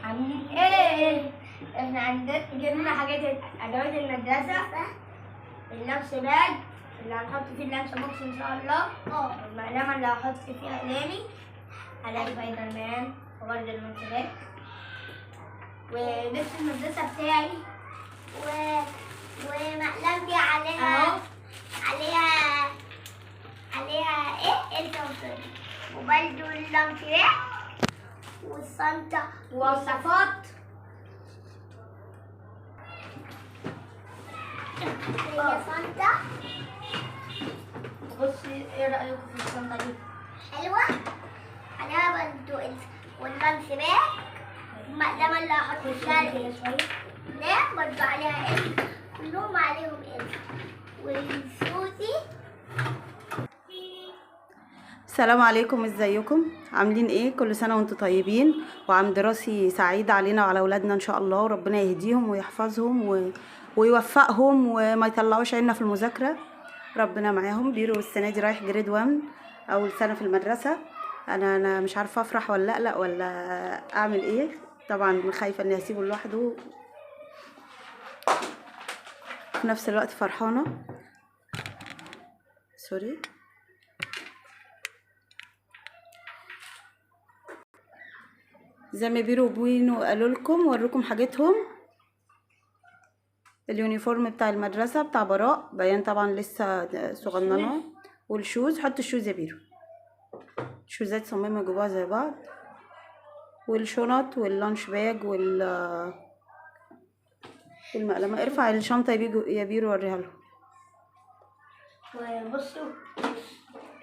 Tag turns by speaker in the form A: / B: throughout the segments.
A: عاملين ايه؟ احنا عندنا جبنا حاجات ادوات المدرسة، ال lunch bag اللي هنحط فيه ال lunch box ان شاء الله، المقلمه اللي هحط فيها اقلامي على سبايدر مان، وبرده ال lunch bag، ولبس المدرسة بتاعي،
B: ومقلمتي عليها عليها عليها ايه التوصيل، وبرده ال lunch bag والشنطة
A: ووصفات.
B: هي شنطة.
A: بصي ايه رأيكم في الشنطة دي؟
B: حلوة، عليها برضو وال lunch bag، المقلمة اللي هحط فيها لا برضو عليها اسم، كلهم عليهم اسم، والسوسي.
C: السلام عليكم، ازيكم؟ عاملين ايه؟ كل سنة وانتم طيبين، وعام دراسي سعيد علينا وعلى اولادنا ان شاء الله، وربنا يهديهم ويحفظهم ويوفقهم وما يطلعوش عنا في المذاكرة، ربنا معاهم. بيرو السنة دي رايح grade 1، اول سنة في المدرسة. انا مش عارفه افرح ولا اقلق ولا اعمل ايه، طبعا خايفة اني اسيبه لوحده، في نفس الوقت فرحانة. sorry، زي ما بيرو وبوينو قالوا لكم وروكم حاجتهم. ال uniform بتاع المدرسة بتاع براء، بيان طبعا لسه صغننه، وال shoes، حط ال shoes يا بيرو، شوزات صممها جواها زي بعض، والشنط وال lunch bag والمقلمه. ارفع الشنطة يا بيرو وريها لهم.
A: وبصوا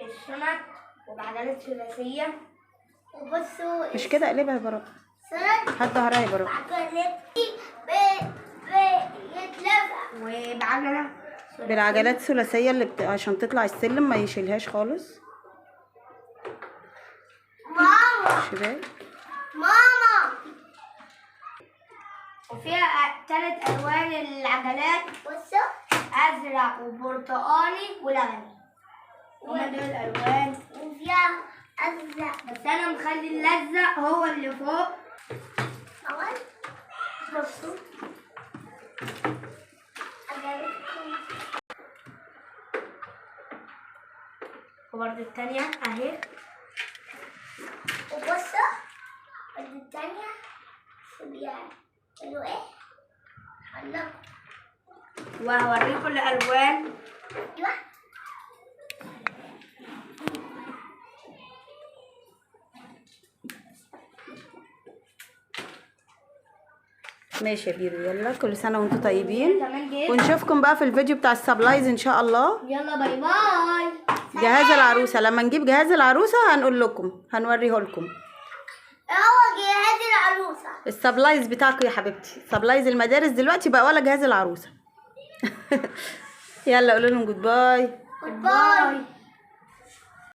A: الشنط وبعجلات ثلاثية.
B: وبصوا
C: مش كده، اقلبها يا براء، هات ظهرها يا براء.
A: وبعجله
C: بالعجلات الثلاثية اللي عشان تطلع السلم ما يشيلهاش خالص.
B: ماما
C: شباب
B: ماما.
A: وفيها 3 الوان العجلات،
B: بصوا
A: ازرق وبرتقالي ولبني، هما دول الالوان.
B: وفيها ازرق،
A: بس انا مخلي الازرق هو اللي فوق.
B: اول بصوا عجبتكم.
A: وبرده التانية اهي.
B: وبصوا برده التانية بيعملوا ايه؟ حلقوا.
A: وهوريكم الالوان.
B: ايوه
C: ماشي يا بيرو، يلا كل سنة وانتم طيبين، ونشوفكم بقى في الفيديو بتاع ال supplies ان شاء الله.
A: يلا bye bye.
C: جهاز العروسة، لما نجيب جهاز العروسة هنقول لكم، هنوريه لكم.
B: هو جهاز العروسة،
C: ال supplies بتاعكم يا حبيبتي، supplies المدارس دلوقتي بقى ولا جهاز العروسة. يلا قولوا لهم goodbye.
B: goodbye.